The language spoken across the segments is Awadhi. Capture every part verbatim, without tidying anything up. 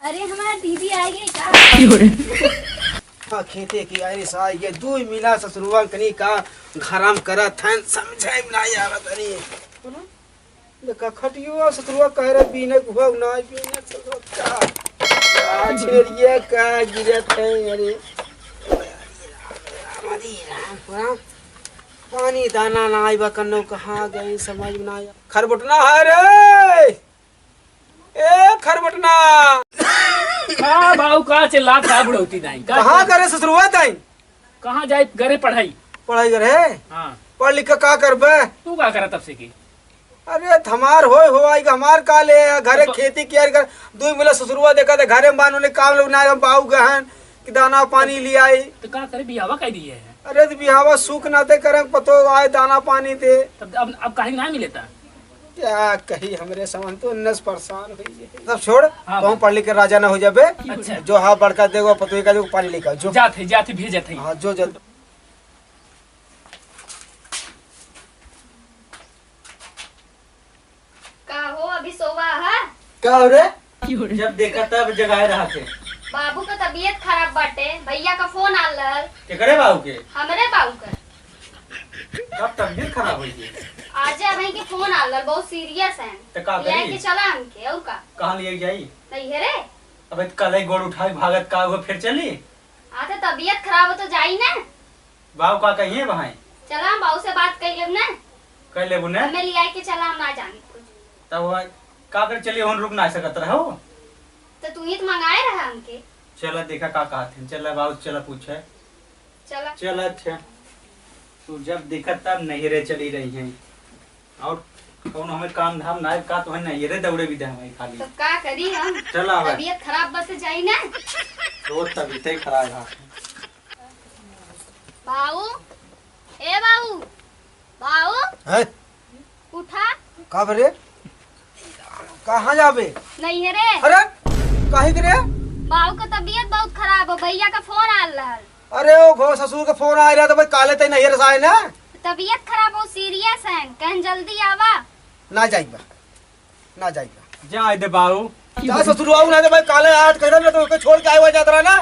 अरे, हमार दीदी आ गई का? हाँ, खेते की आइरिस आ गई। दुइ मिला ससुरवा कनी का घरम करत हन, समझे में नाहीं आवत तनी। देखा खटियो ससुरवा कह रहे बीने हुआ ना बीने ससुरवा का। आ छेड़िया का गिरत है, अरे। राम, राम, राम। पानी दाना ना आइबा कन्नो कहाँ गई समझ में ना आया। खरबुटना है रे। ए खरबटना। का बाऊ, का चिल्लात का बुढ़ौती दाई? का कहाँ करे ससुरवा दाई? कहाँ जाए? घरे पढ़ाई। पढ़ाई करे? हाँ। पढ़ लिख के का करबे? तू का करत तब से की? अरे त हमार होए हो आई का हमार का ले है? घरे अब तो खेती कियारी कर, दुइ मिला ससुरवा देखा त घरे में बान उन्हें काम लोग ना बाऊ गहन कि दाना पानी ले आई। तो का करे, बियावा कह दिए है? अरे त बियावा सुख नाते करे पतो आए दाना पानी दे। तब अब, अब काहे ना मिले ता? क्या कही, हमरे समझ तो उन्नीस परेशान हुई है। सब छोड़, हाँ तो हम भाई। पढ़ लिख के राजा ना हो जाबे। अच्छा। जो हाँ बड़का देगो पतोही का जो पानी लेकर जो। जात है, जात है, भेजत है। हाँ, जो जल्द। का हो, अभी सोवा है? का हो रे? जब देखा तब जगाए रहा थे। बाबू का तबीयत खराब बाटे, भैया का फोन आल रहल। केकरे बाबू के? हमरे बाबू का। कब तबीयत खराब हुई थी? आज भाई के फोन आल रहल, बहुत सीरियस है। तो का ले करी? के चला हमके, और का? कहाँ ले जाई? नहीं है रे। अबे तो कल ही गोड़ उठाई भागत का हुआ, फिर चली? आ तो तबीयत खराब हो तो जाई ना। बाऊ का कहिए भाई? चला हम बाऊ से बात कर लेब ना। कर लेबू ना? हमें ले आए के चला, हम ना जाने कुछ। तब वह का कर चली, हम रुक ना सकत रहो। तो तू ही तो मंगाए रहा हमके। चला देखा का कहत हैं, चला बाऊ से चला पूछे। चला। चला अच्छा, तू जब देखत तब नैहरे चली रही हैं। और कौन हमें काम धाम ना है, का तो है नैहरे दौड़े भी दे हमें खाली। तो का करी हम? चला भाई। तबीयत खराब बस जाई ना। रोज तबीयत ही खराब है। बाऊ, ए बाऊ, बाऊ, हैं? उठा। का बरे? कहाँ जाबे? नैहरे। अरे, काहे के रे? बाऊ का तबीयत बहुत खराब हो, भैया का फोन आल रहल। अरे, ओ घो ससुर का फोन आए रहा तो भाई काले तई नैहरे से आए ना। तबीयत खराब हो, सीरियस है, कहन जल्दी आवा। ना जाइबा। ना जाइबा। जाए दे बाऊ। जा ससुरवा, ना दे भाई, काले आज कहता ना तो ओके छोड़ के आए हुआ जात रहा ना।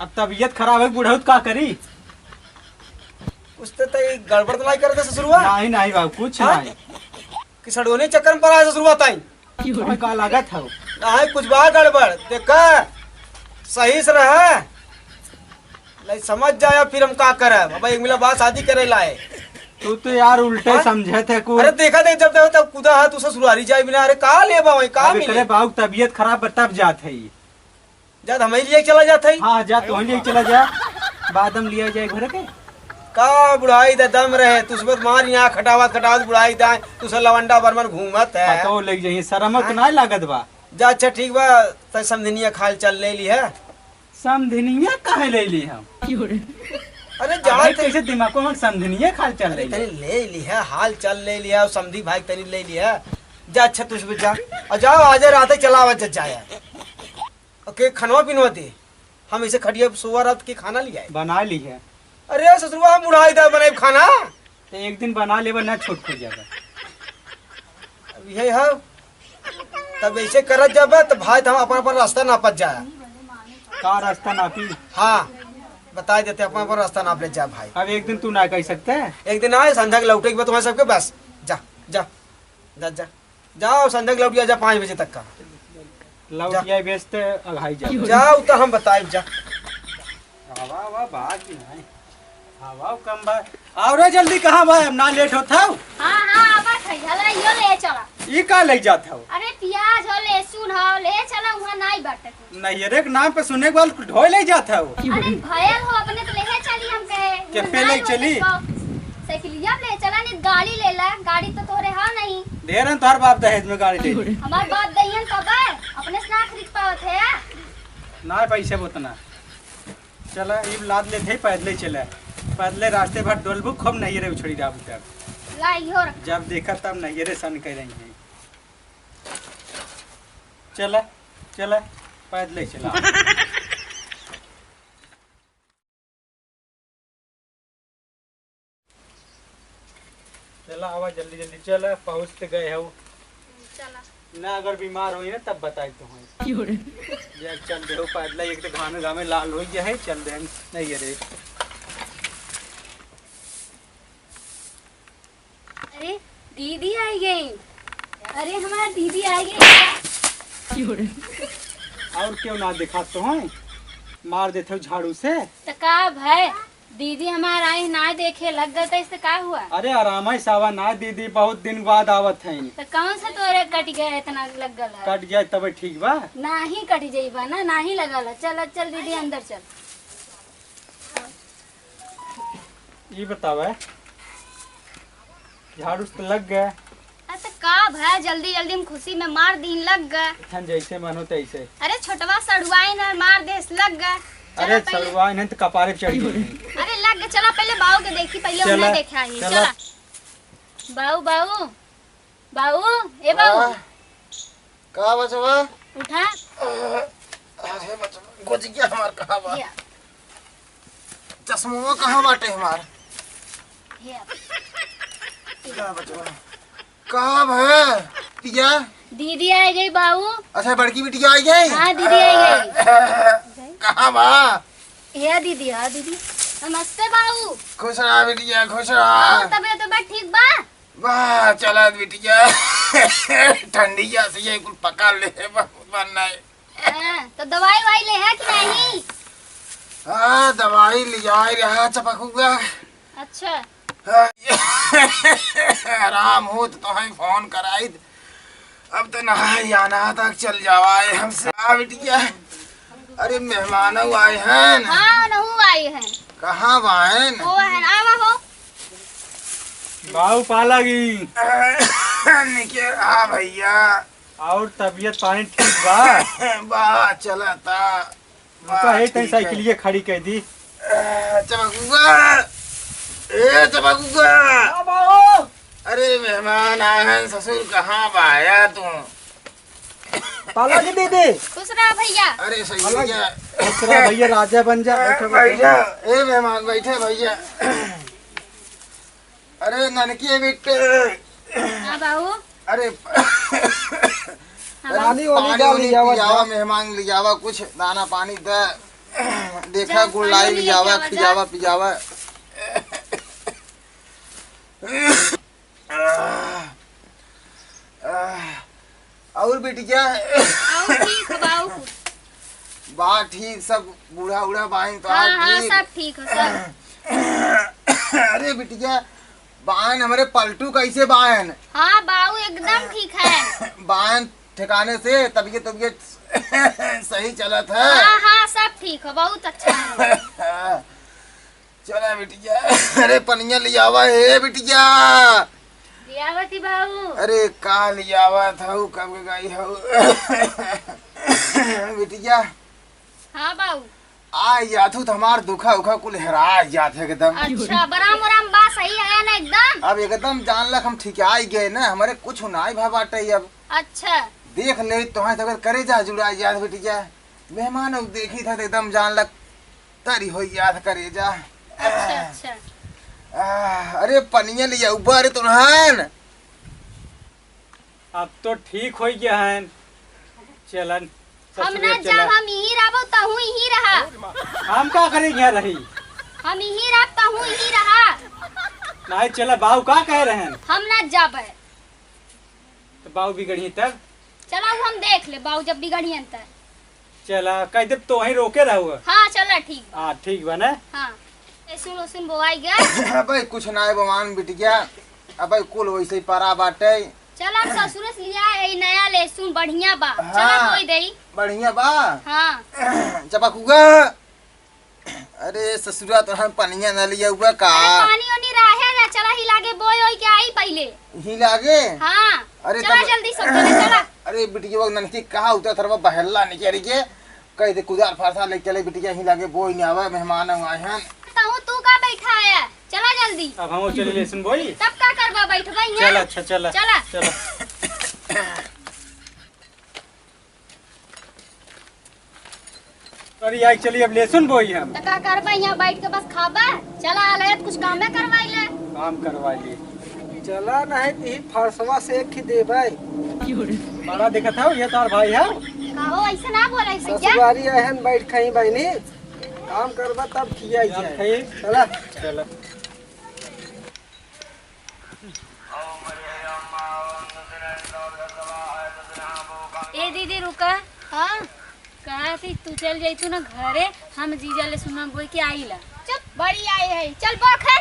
अब तबीयत खराब है बुढ़ऊ, तो का करी? उसते तो ये गड़बड़ तो नहीं करते ससुरवा? नहीं, नहीं बाऊ, कुछ हाँ? नहीं। कि सड़ोने चक्कर में पड़ा है ससुरवा ताई? हमें का लागत है? नहीं, कुछ बा गड़बड़। देखा, सही से रहा। नहीं समझ जाया, फिर हम का करब? अब एक मिला बात शादी करे लाए। तू तो यार उल्टे हाँ? समझत है कुल। अरे देखा देख, जब देखो तब कुदा है, तू ससुरारी जाए बिना। अरे का लेबा वही, का अब मिले? एकरे बाऊ तबीयत खराब बा, तब जात है। जा त हमही लिए चला जात है। हाँ, जा तू लिए चला जा, बाद में लिया जाए घर के। का बुढ़ाई दा दम रहे, तू सब मार यहाँ खटावत खटावत बुढ़ाई दा, तू सब लवंडा बरमन घूमत है। पतो लग जाइए, शर्म तो हाँ? ना लागत बा। जा अच्छा ठीक बा, त समधिनिया खाल चल ले ली है। समधिनिया काहे ले ली हम? अरे जा अरे ते- कैसे दिमाग को हम समधिनिया खाल चल अरे रही है? तनी ले ली है, हाल चल ले लिया, समधी भाई तनी ले लिया। जा अच्छा तू सब जा, और जाओ आज रात ही चला आवा जा जाया। और के खनवा पिनवा दे, हम इसे खटिया पे सोवा रात के खाना ले आए। बना ली है। अरे ससुरवा हम बुढ़ाई दा बनाई खाना। तो एक दिन बना लेबा ना छोट हो जाबा। अब यही है, तब ऐसे करत जाबा तो भाई तो हम अपन अपन रास्ता नापत जाए। का रास्ता नापी? हाँ, बताई देते अपन अपन रास्ता नाप ले जा भाई। अब एक दिन तू ना कह सकते? एक दिन आए संध्या के लौटे के बाद तुम्हारे सबके बस जा, जा, जा, जा। जाओ, संध्या के लौटिया जा पाँच बजे तक का। लौटिया बेचते अघाई जाओ। जाओ, तो हम बताइब जा। आवा, आवा, बात भी नहीं। आवा, कम बात। आओ रे, जल्दी कहाँ बा? हम ना लेट होत हौ। हाँ, हाँ, आवत है। हला, यो ले चला। ई का ले जात हौ? अरे, प्याज हो, लहसुन हो, ले चला, वहाँ नहीं बाटे कुछ। नैहरे के नाम पे सुने के बाद ढोए ले जात हौ। अरे, भयल हो, अपने तो लेहे चली हम कहे। के पे ले चली? साइकिलिया ले चला, नहीं गाड़ी ले ला, गाड़ी तो तोहरे हा नहीं। दे रहे तोहर बाप दहेज में गाड़ी दे दी। हमार बाप दहियन कब है? अपने से ना खरीद पावत है यार। ना पैसे उतना। चला, इब लाद ले थे, पैदले चला। पैदले रास्ते भर डोलबू, खूब नैहरे उछड़ी जाबू तब। ला, इहो रख। जब देखा तब नैहरे सन कह रही हैं। चला, चला, पैदले चला। चला, आवा, जल्दी, जल्दी चला, पहुँच तो गए हो। चला। ना, अगर बीमार होई ना, तब बताई तो होई। ये चल देहो पैदल, एक तो घामे घामे लाल होई गया है, चल दे। नहीं, अरे। अरे, दीदी आई गई। अरे, हमार दीदी आई गई। और क्यों ना देखा तो है, मार देते हो झाड़ू से। तो का भाई, दीदी हमार आई ना देखे लग गए, तो इससे का हुआ? अरे, आराम है सावा ना, दीदी बहुत दिन बाद आवत है। तो कौन सा तोरे कट गया इतना लग गल है? कट गया तब ठीक बा। ना ही कट जाइबा ना, ना ही लगल है। चल, चल दीदी, अंदर चल। ई बतावे, झाड़ू से लग गए। अरे तो का भा, जल्दी जल्दी में खुशी में मार दीन लग गए। इथन जैसे मन हो तैसे। अरे छोटवा सड़ुआइन है, मार देस लग गए। चला अरे पहले। सड़ुआइन है तो कपारे पे चढ़ी गई। अरे लग गए, चला पहले बाऊ के देखी, पहले चला, उन्हें देखा ही। चला। चला। बाऊ, बाऊ, बाऊ, ए बाऊ। हाँ। का बचवा? उठा। अरे बचवा, गोजिया हमार कहाँ बा? या। चश्मवा कहाँ बाटे हमार? या। का बचवा? का भे? पिया? दीदी आ गई बाऊ। अच्छा, बड़की बिटिया आ गई? हाँ, दीदी आ गई। कहाँ बा? या दीदी, हाँ दीदी। नमस्ते बाऊ। खुश रहा बिटिया, खुश रहा। और तबीयत, तबीयत ठीक बा? वाह, चला बिटिया। ठंडिया से ये कुल पका ले, बहुत बनना है। हाँ, तो दवाई वाई ले है कि नहीं? हाँ, दवाई ले जाए रहा चपकुआ। अच्छा। हाँ, आराम हो तो तोहई फोन कराई। अब तो नहाए जाना तक चल जावा है हमसे। हाँ बिटिया, अरे मेहमान आए हैं। हाँ, नहु आए हैं। कहाँ बाएन? वो है ना, आवा हो। बाऊ पालागी। निके, हाँ भैया। और तबीयत पानी ठीक बा? बा, चलता। रुका, बा, है तनी ठीक है। साइकिलिया खड़ी कर दी। चपकुआ, ए चपकुआ। हाँ बाऊ। अरे मेहमान आए हैं ससुर, कहाँ बा आया तू? पालागी दीदी। खुश रहा भैया। अरे सही पालागी। भैया। खुश रहा भैया, राजा बन जा। बैठो, बैठो। बैठा, ए मेहमान बैठे भैया। अरे ननकी बिट्टे। हाँ बाऊ। अरे हाँ बाऊ। पानी वानी पानी डाल वानी लियावा पियावा, जा। मेहमान लियावा, कुछ दाना पानी दे। देखा जा, गुड़ पानी लाई लियावा, लेके आवा, जा। खियावा पियावा। आह, आह, और बिटिया? और ठीक बाऊ। बा ठीक सब, बूढ़ा उढ़ा बाइन तो हाँ, हाँ, ठीक? सब ठीक हो, सब। अरे बिटिया, बाइन हमरे पलटू कैसे बाइन? हाँ बाऊ, एकदम ठीक है। बाइन ठिकाने से, तबीयत, तबीयत सही चलत है? हाँ, हाँ, सब ठीक हो, बहुत अच्छा है। चला बिटिया, अरे पनिया लियावा, ए बिटिया। लियावत ही बाऊ। अरे का लियावा था, कब के गई हो? बिटिया। हाँ बाऊ। आ जाथू तो हमार दुखा उखा कुल हेरा जात है एकदम। अच्छा, बराम उराम बा, सही है ना एकदम? अब एकदम जान लक हम ठिकाई गए ना, हमारे कुछ नाई भा बाटे अब। अच्छा। देख ले तो है तो करेजा जुड़ा जात बिटिया। मेहमान अब देखी था तो एकदम जान लक तरी हो याद करे जा। अच्छा, अच्छा। आह, अरे पनिया ले जाऊ बारे तुरहन। अब तो ठीक हो गया है। चलन हम ससुरे ना चला। जाब, हम यहीं रहबो, तहू यहीं रहा। हम का करे यहाँ रही? हम यहीं रहब, तहू यहीं रहा। नहीं चला, बाऊ का कह रहे हैं? हम ना जाबे। तो बाऊ बिगड़ी तब? चला, वो हम देख ले, बाऊ जब बिगड़ियन तब। चला, कह दे तो वहीं रोके रहो। हाँ, चला, ठीक बा। हाँ, ठीक बा ना? हाँ। लहसुन वहसुन बोआई गया? अबे, कुछ ना है, बमान बिटिया। अबे, कुल वैसे ही परा बाटे। चला, हम ससुरे से लिया है, ई नया लहसुन बढ़िया बा। चला, हाँ, बोई देई। बढ़िया बा। हाँ। चपकुआ। अरे ससुरा, तो हम पनिया न लिया हुआ का? अरे पानी ओनी रहे ना, चला ही लागे बोय ओय के आई पहिले। ही लागे? हाँ, अरे चला तब जल्दी सब जने, चला। अरे बिटिया, वो ननकी कहा उतर थरवा बहल्ला नहीं कह रही के, कह दे कुदार फारसा लेके चले बिटिया, ही लागे बोय नहीं आवा, मेहमान आए हैं। तहू तू का बैठा है, चला जल्दी। अब हम चले लहसुन बोई। तब का करबा, बैठबा यहाँ? चला, अच्छा, चला। चला। चला। अरे आई चली, अब लहसुन बोई हम। त का करबा, यहाँ बैठ के बस खाबा? चला आलयत कुछ कामे करवाई ले। काम करवाई ले। चला नहीं ती फरसवा से एक ही देबै। बड़ा देखत हौ, ये तार भाई है। का हो, ऐसे ना बोले भैया। ससुरारी आए हैं, बैठ खई बहनी। काम करबा तब खिया जाए। खई। चला। चला। ए दीदी रुका। हाँ। कहा थी तू चल जाई तू ना घरे, हम जीजा ले सुना बोई के आई ला। चुप, बड़ी आई है, चल बौख है।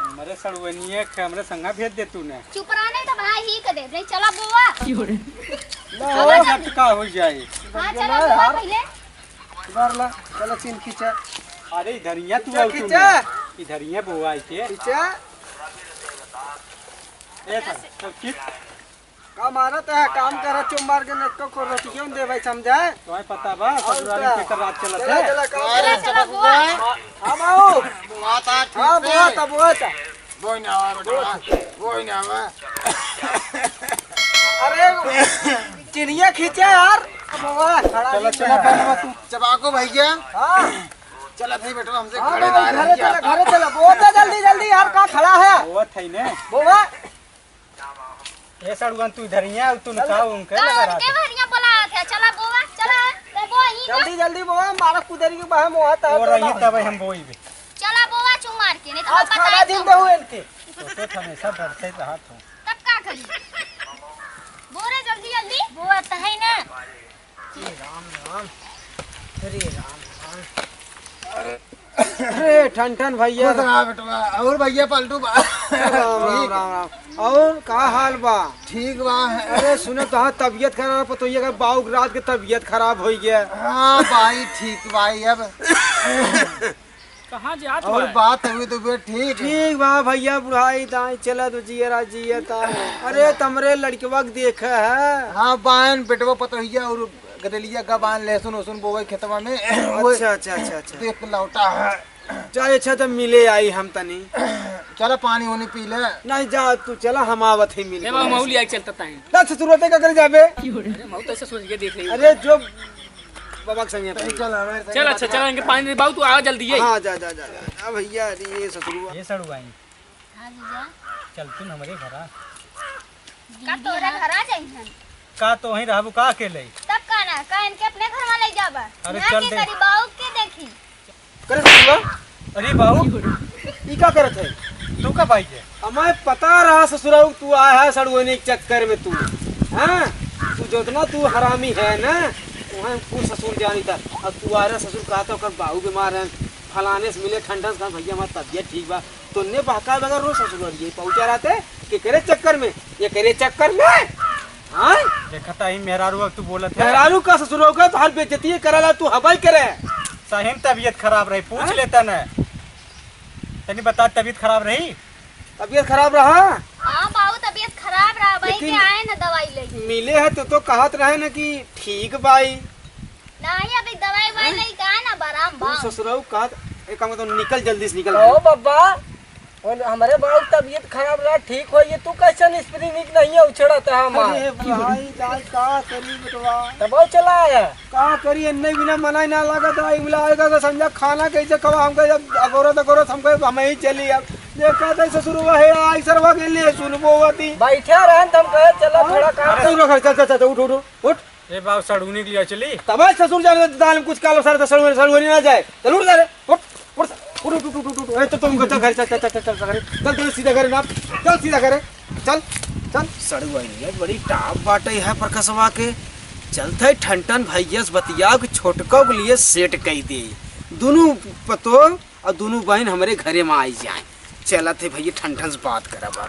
हमरे सड़ुआनिया के हमरे संगा भेज दे तू ने। चुप रहा नहीं तो भाई ही के दे, नहीं चला बोवा। ला, चला हो, जल्दी। का हो जाए? हाँ, चला बोवा पहले। इधर ला, चला चीन खींचा। अरे इधरिया तू खींचा, आउ तू खींचा। ने। इधरिया बोवा आई के। खींचा। ए सर, सब ठीक? का मारत है, काम कर, चुम मार के नक्को को रोटी क्यों दे भाई, समझा? तुम्हें पता बा, और ससुराल का? में केकर राज चलत चला, है? चला, काम चला, कर। चला, बुआ। हाँ, बाबू। बुआ था, ठीक हाँ, से? बुआ था, बुआ था। बोई ना आवा, बेटा, बोई ना आवा। अरे, चिनिया खींचा यार। बुआ, खड़ा चला, नहीं चला, है। पहले तू। चबाको भैया। हाँ। चला भाई, बेटा, हमसे हाँ, खड़े बाबू, ना घरे रहिया। चला, घरे चला। बुआ, जल्दी, जल्दी यार, का खड़ा है? बुआ था ही ने। बुआ। ए सड़ुआन, तू इधर ही आ, तू न चल। का उनके का लगा रहा उनके था? भरिया बोला थे, चला बोवा, चला, ते बो ही ना। जल्दी, जल्दी बोवा, मारा कुदरी के बाहर मोहा ता वो तो रही ना। तब हम बोई भी। चला बोवा, चू मार के, नहीं तो आज हम खाना बताए दिन तो। दे हुए इनके। तो, तो हमेशा डरते रहा था। तब का करी? बोरे जल्दी, जल्दी। बोवा तो है ना। अरे राम राम, अरे राम राम। अरे ठन ठन भैया। खुश रहा बेटवा। और भैया पलटू बा। राम राम, ठीक। राम राम। और का हाल बा? ठीक बा। अरे सुने तो हाँ, तबियत खराब, पतोहिया का बाऊ के रात के तबियत खराब होइ गया। हाँ भाई, ठीक भाई अब। कहाँ जात और बा? बात हुई तो बे ठीक। ठीक बा भैया, बुढ़ाई दाई चला तो जियरा जियता। अरे तमरे लड़कवा के देखे है। हाँ बायन बेटवा पतोहिया और गदेलिया का बायन लहसुन वहसुन बोवे खेतवा में। वो अच्छा, अच्छा, अच्छा, अच्छा। देख के लौटा है। चल अच्छा, तब मिले आई हम तनी। चला पानी होने पी ले। नहीं जा तू, चला हम आवत है मिल ए के। बाबू, मऊ लिया के चलता ताई। ना ससुर होते का करे जाबे? अरे मऊ तो ऐसे सोच के देख रही। अरे जो बाबा के संगे चल, हमारे संगे चल, अच्छा, बात चल, इनके पानी दे, बाबू, तू आ जल्दी, ये। हाँ, जा, जा, जा, जा। आ भैया, अरे ये ससुरुआ। ये सड़ुआई। हाँ, जीजा। चल, तू न हमरे घरा। का तोहरे घरा जाई हम? का तो वहीं रहबू, का अकेले? तब का ना, का इनके अपने घर में ले जाबा? अरे ना चल के दे। करी, बाऊ के देखी। करे ससुरा? अरे बाऊ, ई का करत है? तू का भाई है? हमें पता रहा ससुरा, तू आया है सड़ुआने के चक्कर में तू, हाँ? तू जितना तू हरामी है ना, वहाँ कुल ससुर जानी था। अब तू आ रहा ससुर, कहा था ओकर बाऊ बीमार है, फलाने से मिले, ठंडा से कहा, "भैया हमार तबियत ठीक बा।" तोन्ने बहका बगैर रो ससुर ये पहुँचा रहते, के करे चक्कर में, ये करे चक्कर में, हाँ? देखा था ही मेहरारू अब तू बोलत है। मेहरारू का ससुर होगा, तो हर बेइज्जती ये करेला, तू हवाई करे। सही में तबियत खराब रही, पूछ हाँ? लेता ना। तनी बता, तबीयत खराब रही? तबीयत खराब रहा? हाँ बाऊ, तबीयत खराब रहा, वही लेकिन के आए ना दवाई लेके। मिले है तो, तो कहत रहे ना कि ठीक बाई। नहीं, अभी दवाई वाई हैं? नहीं, कहा ना, आराम तू बा। ससुराऊ कहत, एक काम कर, निकल जल्दी से निकल। ओ बाबा, और हमारे बाऊ की तबीयत खराब रहा, ठीक होइए, तू कैसन स्प्रिंग निक नहीं है, उछड़त है हमार। अरे भाई, जान का करी बेटवा। तब वो चला आया। का करी, इन्ने बिना मना ही ना लागत, आई मिला आएगा तो समझा खाना कैसे खवा, हमको जब अगोरत अगोरत हमको हम ही चली अब। देखा था ससुर वो है, आई सरवा के लिए सुनबो आती। बैठा रहन, तुम कहे चला हाँ? थोड़ा काम अरे कर। सुन, चल, चल, चल, उठ, उठ, उठ। ए बाबू, सड़ुनी के लिए चली। तब आज ससुर जाने तो दाल में कुछ कालो सारे तो सड़ुआ, सड़ुआ नहीं ना जाए। चल उठ जा रे। उठ, उठ, उठ, उठ। ए, तो तुम चल घर, चल, चल, चल, चल, चल, घर। चल, चल, सीधा घर ना। चल, सीधा घर। चल, चल। सड़ुआ ये बड़ी टाप बाटे है प्रकसवा के। चलत है ठन ठन भैया से बतिया के छोटका के लिए सेट कई दे। दोनों पतो और दोनों बहन हमरे घरे में आई जाए। चलत है भैया ठन ठन से बात करब।